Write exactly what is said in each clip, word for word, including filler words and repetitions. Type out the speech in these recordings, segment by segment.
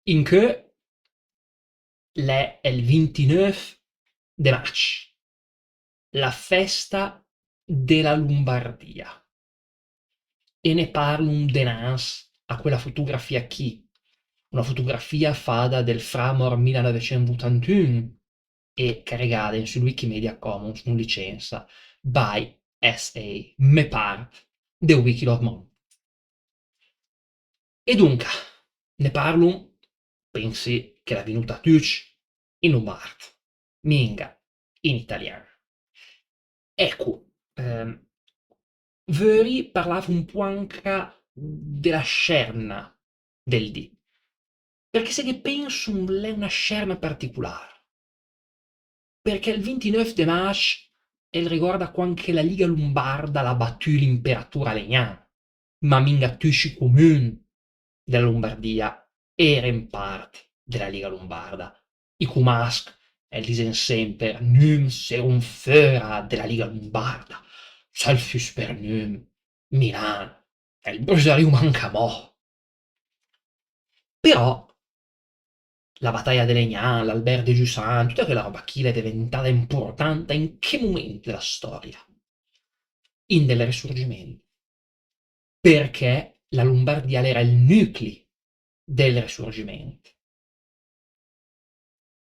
Incö l'è el vintinöv de magg, la festa de la Lumbardia. E ne parlum denanz a quela fotografia chì, una fotografia fada del framor milanovecentotantun e caregada in sul Wikimedia Commons cun licenza by S A, me par, de Wiki Love Month. E dunca, ne parlum, pensi che l'è vignüda a tücc, in lumbard, minga in italian. Ecu, ehm, vöri parlà un pò anca de la scerna del dì. Perché se ghe pensum, l'è una scerna particular. Perché el vintinöv de magg el regorda quand che la Liga Lumbarda l'ha batü l'imperatur Alegnan, ma minga tücc i cumun de la Lumbardia eren part de la Liga Lumbarda. I cumasch el disen semper: "Nüm serum föra de la Liga Lumbarda. Se el füss per nüm, Milan el brüsarìum anca amò." Però la bataglia de Alegnan, l'Albert de Giussan, tüta quela roba chì l'è deventada impurtanta in che mument de la storia? In del Risurgiment. Perché la Lumbardia l'era el nücli del Risurgiment.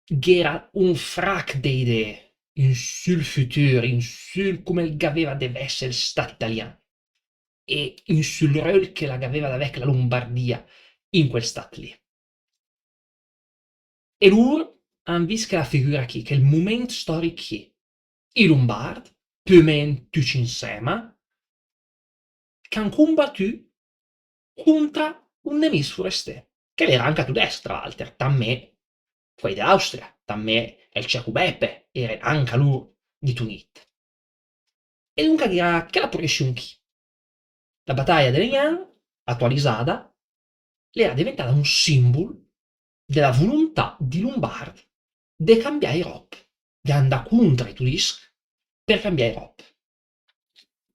Gh'era un fracch de idee in sul fütur, in sul cume el gh'aveva de vess el Stat italian e in sul röl che la gh'aveva de avègh la Lumbardia in quel Stat lì. E lur han vist chela figüra chì, chel mument storic chì, i Lumbard, pü o men tücc insema, ch'han cumbatü cuntra un nemis furestee, che l'era anca tudess, tra l'alter, tammè quei de l'Austria, tammè el Cecubebe, eren anca lur di Tunit. E dunca gh'era chela puressiun chì. La bataglia de Alegnan, atualizada, l'era deventada un simbul de la vuluntà di Lumbard de cambià i rob, de andà cuntra i tudisc per cambià i rob.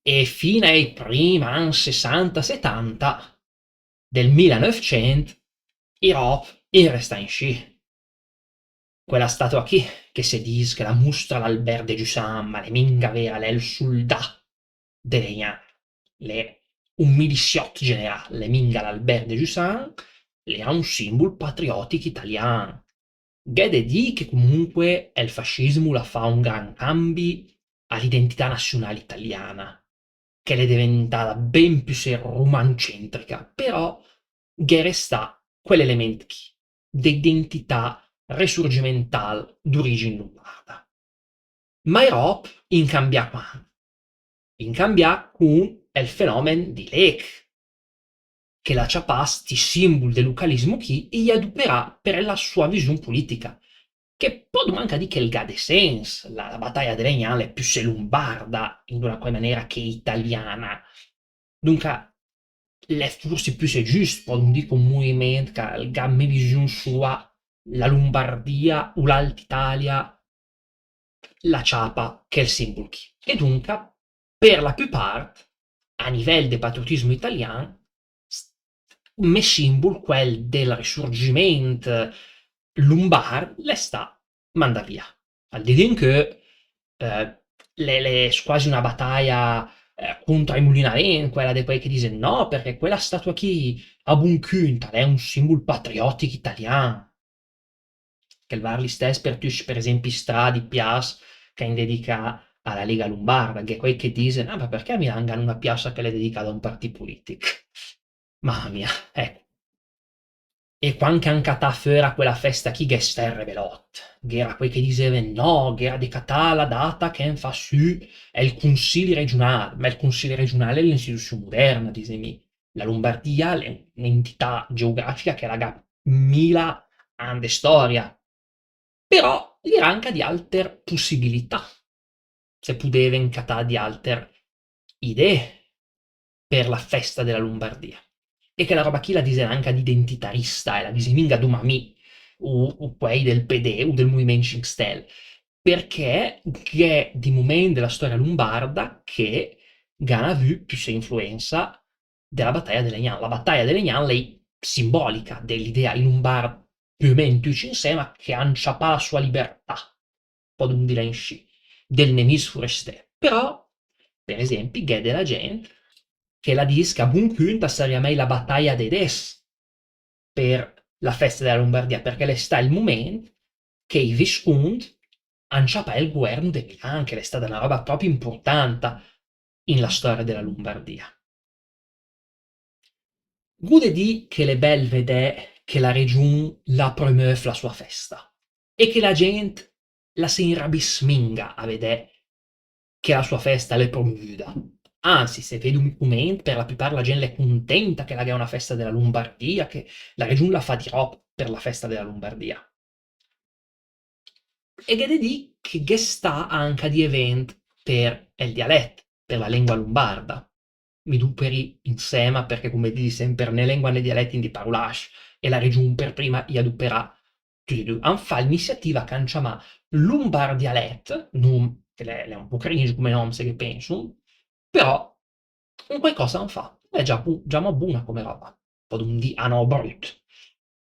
E fin ai prim ann sessanta setanta del milanövcent, i rob i resta inscì. Quela statua chì, che se dis che la mustra l'Albert de Giussan, ma l'è minga vera, l'è el suldà de Alegnan, l'è un milissiot general, l'è minga l'Albert de Giussan, l'era un simbul patriotic italian. Gh'è de dì che comunque el fascismu l'ha fà un gran cambi a l'identità naziunal italiana, che l'è deventada ben püssee rumancentrica, però gh'è restà quell'element chì, de identità risurgimental d'urigin lumbarda. Ma i rob in cambià quand? In cambià cun el fenomen di l'ECH, che l'ha ciapà sti simbul de lucalismu chì e i ha aduperà per la sua visiun pulitica, che pò manca dì che el gh'ha de sens, la, la bataglia de Alegnan l'è püssee lumbarda, in una quai manera, che italiana. Dunca, l'è fursi püssee giüst, pò dì, che un muviment che el gh'ha me visiun sua, la Lumbardia u l'Alta Italia, la ciapa chel simbul chì. E dunca, per la pü part, a nivel de patriotismu italian, s-, me simbul, quel del risurgiment lumbard, l'è stà mandà via. Al dì d'incö, eh, l'è, l'è quasi una bataglia, eh, cuntra i mulinaree, quela de quei che disen: "No, perché quela statua chì, a bun cunt, l'è un simbul patriotic italian." Che el val listess per tücc, per esempi, stradi, piass che in dedicà a la Lega Lumbarda, gh'è quei che disen: "Ah, ma perché a Milan gh'han una piassa che l'è dedicada a un partì pulitic?" Mama mia, ecco. E quand che han catà föra quela festa chì, gh'è stà el rebelot. Gh'era quei che diseven: "No, gh'era de catà la data che han fà sü el Cunsili regiunal", ma el Cunsili regiunal l'è un'istituziun muderna, dise mi. La Lumbardia l'è un'entità geografica che la gh'ha mila ann de storia. Però gh'era anca di alter pussibilità. Se pudeven catà di alter idee per la festa de la Lumbardia. E chela roba chì la disen anca d'identitarista, e la disi minga dumà mi, u, u quei del P D, u del Muviment Cinch Stell, perché gh'è di mument de la storia lumbarda che gh'han avü püssee influensa de la bataglia de Alegnan. La bataglia de Alegnan l'è simbolica de l'idea i lumbard piö o men tücc insèma, che han ciapà la sua libertà, pödum dila inscì, del nemis furesté. Però, per esempi, gh'è de la gent che la dis che a bun cünt a saria mèi la bataglia de Des per la festa de la Lumbardia, perché l'è stà el mument che i Viscund han ciapà el guern de Milan, che l'è stata na roba pròpi impurtanta in la storia de la Lumbardia. Gh'u de dì che l'è bèl vedè che la Regiun la promöv la sua festa e che la gent la se inrabis minga a vedè che la sua festa l'è promuvüda. Anzi, se vedum i cument, per la püpart la gent l'è cuntenta che la gh'è una festa de la Lumbardia, che la Regiun la fa di ròb per la festa de la Lumbardia. E gh'è de dì che gh'è stà anca di event per el dialèt, per la lengua lumbarda. Mi duperi insèma, perché cume disi semper né lengua né dialèt in di parulasc, e la Regiun per prima i a duperà tüt e dü. Han fà l'iniziativa che han ciamà Lumbardialèt, num che l'è, l'è un pó cringe cume nom se ghe pensum, però un quaicoss han fà, l'è già bu-, giamò buna cume roba, pödum dì, ah no, brüt.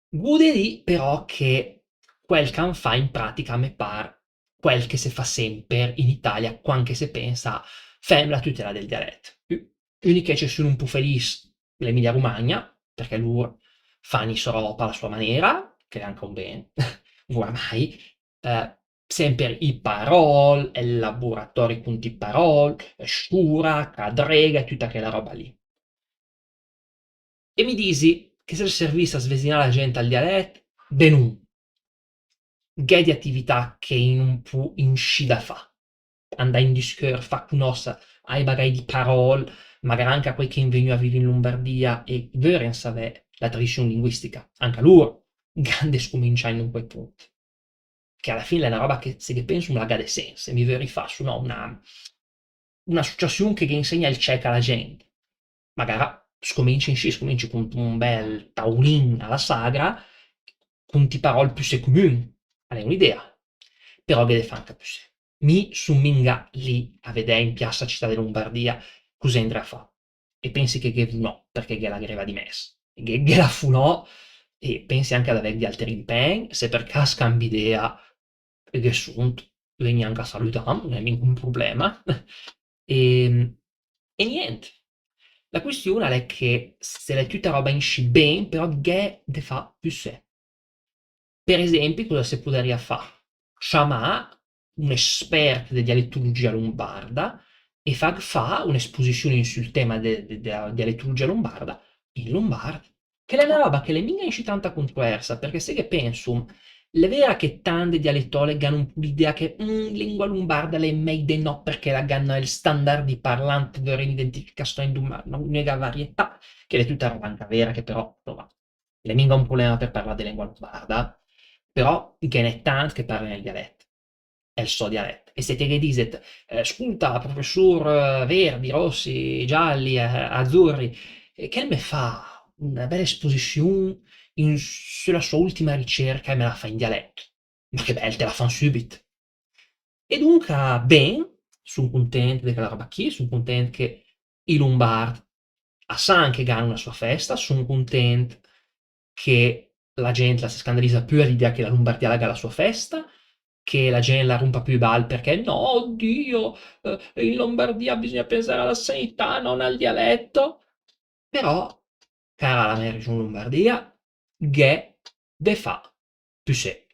Gh'u de dì però che quel che han fà in pratica me par quel che se fa semper in Italia quand che se pensa fem la tütela del dialèt. Ü-, ünica ecesiun un pó felice, l'Emilia Romagna, perché lur fan i so rob a la sua manera, che l'è anca un ben, oramai, eh, semper i paròl, el laburatori cunt i paròl, sciura, cadrega, tüta chela roba lì. E mi disi che se serviss a svesinà la gent al dialèt, benun. Gh'è di atività che i no pö inscì da fà. Andà in di scör, fà cunoss ai bagai di paròl, magara anca a quei che in vegnü a viv in Lumbardia e vören savè la tradiziun linguistica. Anca lur gh'han de scumincià in un quai punt. Che a la fin l'è na roba che, se ghe pensum, la gh'ha de sens, e mi vöri fà, su no, una, un'associaziun che ghe insegna el cèc a la gent. Magara scominci inscì, scominci cunt un bel taulin a la sagra, cunt i paròl püssé cumün, a l'è un'idea. Però gh'è de fà anca püssé. Mi sun minga lì a vedè in piazza Città de Lumbardia cusa indré a fà. E pensi che ghe fu no, perché gh'è la greva di mès. Gh'è, gh'è la fu no, e pensi anca d'avè di alter impegn, se per cas cambi idea, e ghe sunt, vegni anca a salütam, no è minga un problema. E, e nient. La quistiun l'è che se l'è tüta roba inscì ben, però gh'è de fà püssé. Per esempi, cusa se pudaria fà? Ciamà un espert de dialettulugia lumbarda e fagh fà un'espusiziun in sül tema de, de, de la dialettulugia lumbarda in lumbard. Che l'è na roba che l'è minga inscì tanta cuntroversa, perché se ghe pensum, l'è vera che tant de dialettologh gh'han un pó l'idea che, mm, lengua lumbarda l'è mèi de no, perché la gh'ha el standard di parlant, vören identificaziun d'una, una varietà, che l'è tüta roba anca vera, che però, insoma, l'è minga un problema per parlà de lengua lumbarda, però ghe n'è tant che parlen el dialèt, el so dialèt. E se te ghe diset, eh, sculta, professur, eh, Verdi, Rossi, Gialli, eh, Azzurri, eh, che el me fa una bela esposiziun in, sü la sua ultima ricerca e me la fa in dialèt. Ma che bel, te la fan sübit. E dunca, ben, sun cuntent de chela roba chì, sun cuntent che i lumbard a san che gh'han una sua festa, sun cuntent che la gent la se scandaliza pü a l'idea che la Lumbardia la gh'ha la sua festa, che la gent la rumpa pü i bal perché: "No, oddio, eh, in Lombardia bisogna pensare alla sanità, non al dialetto." Però, cara la mia Region Lombardia, gh'è de fà püssé.